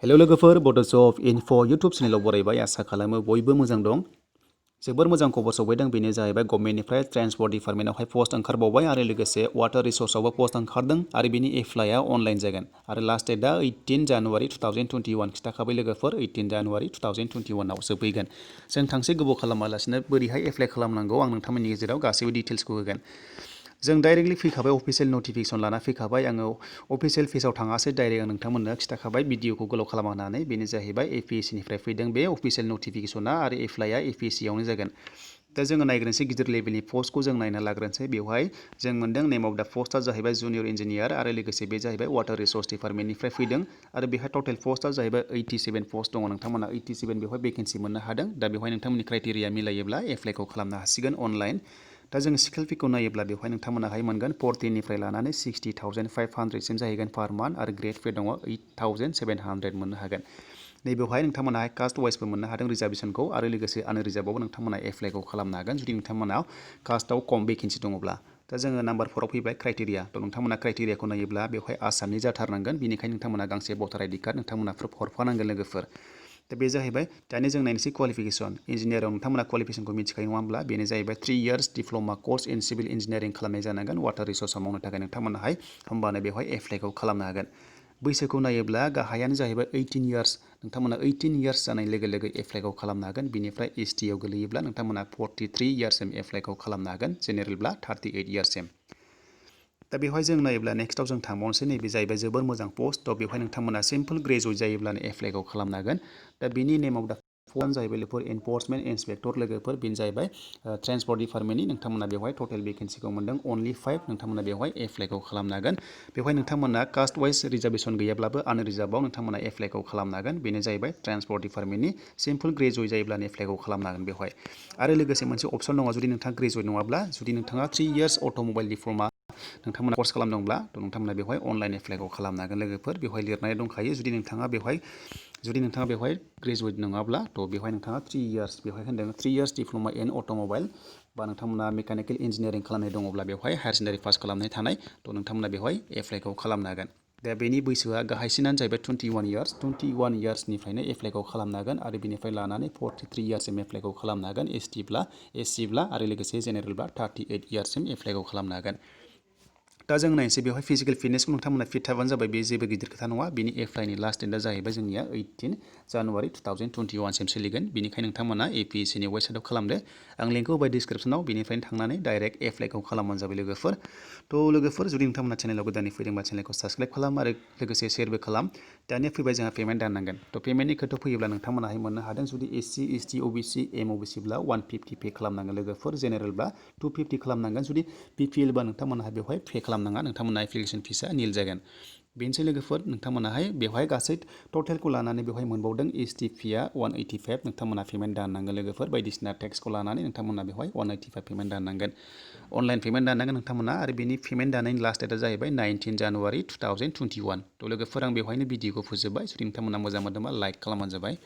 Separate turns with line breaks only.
hello लोगोफोर Bodos of enough' YouTube चेनेलाव बरायबाय आसा खालामो बयबो मोजां दं जोबोर मोजां खबर सफैदों बेनो जाहैबाय गभर्नमेन्टनिफ्राय ट्रान्सपर्ट डिपार्टमेन्टआवहाय पस्ट ओंखारबावबाय आरो लोगोसे वाटार रिसोर्सआवबो पस्ट ओंखारदों आरो बिनि एप्लाइआ अनलाइन जागोन आरो लास्ट डेटआ 18 जानुवारि 2021 खिथाखाबाय लोगोफोर 18 जानुवारि 2021 आव जोबहैगोन जों थांसे गोबाव खालामालासिनो बोरैहाय एप्लाइ खालामनांगौ आं नोंथांमोननि गेजेराव गासैबो डिटेल्सखौ होगोन जों डाइरेक्टलि फैखाबाय अफिसियेल नटिफिकेसन लाना फैखाबाय आङो अफिसियेल पेजाव थाङासै डाइरेक्ट आं नोंथांमोननो खिथाखाबाय भिडिअखौ गोलाव खालामनानै बेनो जाहैबाय एपिएससिनिफ्राय फैदों बे अफिसियेल नटिफिकेसना आरो एप्लाइआ एपिएससियावनो जागोन दा जोङो नायग्रोनोसै गिदिर लेभेलनि पस्टखौ जों नायना लाग्रोनोसै बेवहाय जों मोनदों नेम अफ दा पस्टआ जाहैबाय जुनियर इन्जिनियार आरो लोगोसे बे जाहैबाय वाटार रिसोर्स डिपार्टमेन्टनिफ्राय फैदों आरो बेहाय टटेल पस्टआ जाहैबाय 87 पस्ट दङ नोंथांमोना 87 बेवहाय भेकेन्सि मोननो हादों दा बेवहाय नोंथांमोननि क्राइटेरिया मिलायोब्ला एप्लाइखौ खालामनो हासिगोन अनलाइन दा जों स्केल फिखौ नायोब्ला बेवहाय नोंथांमोनाहाय मोनगोन 14निफ्राय लानानै 60,500 सिम जाहैगोन पार मान्थ आरो ग्रेड पे दङ 8,700 मोननो हागोन नैबेवहाय नोंथांमोनाहाय कास्ट वाइसबो मोननो हादों रिजार्भेसनखौ आरो लोगोसे आनरिजार्भआवबो नोंथांमोना एप्लाइखौ खालामनो हागोन जुदि नोंथांमोनाव कास्टआव खम भेकेन्सि दङब्ला दा जोङो नाम्बार 4आव फैबाय क्राइटेरिया थ' नोंथांमोना क्राइटेरियाखौ नायोब्ला बेवहाय आसामनि जाथारनांगोन बेनिखायनो नोंथांमोना गांसे भटार आइडि कार्ड नोंथांमोना प्रुफ हरफानांगोन लोगोफोर दा बे जाहैबाय दानि जों नायनोसै क्वालिफिकेसन इन्जिनियाराव नोंथांमोना क्वालिफिकेसनखौ मिथिखायो नङा होमब्ला बेनो जाहैबाय 3 years diploma course in civil engineering खालामनाय जानांगोन वाटार रिसोर्सआव मावनो थाखाय नोंथांमोनाहाय होमबानो बेवहाय एप्लाइखौ खालामनो हागोन बैसोखौ नायोब्ला गाहायानो जाहैबाय 18 इयार्स नोंथांमोना 18 इयार्स जानाय लोगो लोगो एप्लाइखौ खालामनो हागोन बिनिफ्राय एसटिआव गोलैयोब्ला नोंथांमोना 43 इयार्ससिम एप्लाइखौ खालामनो हागोन जेनेरेलब्ला 38 इयार्ससिम दा बेवहाय जों नायोब्ला नेक्स्टआव जों थांबावनोसै नैबे जाहैबाय जोबोर मोजां पस्ट थ' बेवहाय नोंथांमोना सिम्पल ग्रेजुवेट जायोब्लानो एप्लाइखौ खालामनो हागोन दा बेनि नेम अफ दा पस्टआनो जाहैबाय लोगोफोर एनफर्समेन्ट इन्सपेक्टर लोगोफोर बेनो जाहैबाय ट्रान्सपर्ट डिपार्टमेन्टनि नोंथांमोना बेवहाय टटेल भेकेन्सिखौ मोनदों अनलि 5 नोंथांमोना बेवहाय एप्लाइखौ खालामनो हागोन बेवहाय नोंथांमोना कास्ट वाइस रिजार्भेसन गैयाब्लाबो आनरिजार्भआव नोंथांमोना एप्लाइखौ खालामनो हागोन बेनो जाहैबाय ट्रान्सपर्ट डिपार्टमेन्टनि सिम्पल ग्रेजुवेट जायोब्लानो एप्लाइखौ खालामनो हागोन बेवहाय आरो लोगोसे मोनसे अपसन दङ जुदि नोंथाङा ग्रेजुवेट नङाब्ला जुदि नोंथाङा 3 इयार्स अट'मबाइल डिप्ल'मा नोंथांमोना कर्स खालामदोंब्ला नोंथांमोना बेवहाय अनलाइन एप्लाइखौ खालामनो हागोन लोगोफोर बेवहाय लिरनाय दंखायो जुदि नोंथाङा बेवहाय ग्रेजुवेट नङाब्ला थ' बेवहाय नोंथाङा 3 इयार्स बेवहाय होनदों 3 इयार्स डिप्ल'मा इन अट'मबाइल बा नोंथांमोना मेकानिकेल इन्जिनियारिं खालामनाय दङब्ला बेवहाय हायार सेकेन्डारि पास खालामनाय थानाय थ' नोंथांमोना बेवहाय एप्लाइखौ खालामनो हागोन दा बेनि बैसोआ गाहायसिनानो जाहैबाय 21 इयार्स 21 इयार्सनिफ्रायनो एप्लाइखौ खालामनो हागोन आरो बेनिफ्राय लानानै 43 इयार्ससिम एप्लाइखौ खालामनो हागोन एससिब्ला आरो लोगोसे जेनेरेलब्ला 38 इयार्ससिम एप्लाइखौ खालामनो हागोन दा जों नायनोसै बेवहाय फिजिकेल फिटनेसखौ नोंथांमोना फिट थाबानो जाबाय बे जेबो गिदिर खोथा नङा बेनि एप्लाइनि लास्ट डेटआ जाहैबाय जोंनिया 18 जानुवारि 2021 सिम सोलिगोन बेनिखायनो नोंथांमोना एपिएससिनि वेबसाइटआव खालामदो आं लिंकखौ होबाय डिसक्रिपसनाव बेनिफ्रायनो थांनानै डाइरेक्ट एप्लाइखौ खालामबानो जाबाय लोगोफोर थ' लोगोफोर जुदि नोंथांमोना चेनेलाव गोदानै फैदोंबा चेनेलखौ साबस्क्राइब खालाम आरो लोगोसे शेयारबो खालाम दानिया फैबाय जोंहा पेमेन्ट दाननांगोन थ' पेमेन्टनि खोथायाव फैयोब्ला नोंथांमोनाहाय मोननो हादों जुदि एससि एसटि अबिसि एमअबिसिब्ला 150 पे खालामनांगोन लोगोफोर जेनेरेलब्ला 250 खालामनांगोन जुदि बिपिएलबा नोंथांमोनाहाय बेवहाय पे खालामनाङा नोंथांमोना एप्लिकेसन फिसा निल जागोन बेनोसै लोगोफोर नोंथांमोनाहाय बेवहाय गासै टटेलखौ लानानै बेवहाय मोनबावदों एसटि फिया 185 नोंथांमोना पेमेन्ट दाननांगोन लोगोफोर बायदिसिना टेक्सखौ लानानै नोंथांमोना बेवहाय 185 पेमेन्ट दाननांगोन अनलाइन पेमेन्ट दाननांगोन नोंथांमोना आरो बेनि पेमेन्ट दानायनि लास्ट डेटआ जाहैबाय 19 जानुवारि 2021 थ' लोगोफोर आं बेवहायनो भिडिअखौ फोजोबबाय जुदि नोंथांमोना मोजां मोनदोंबा लाइक खालामबानो जाबाय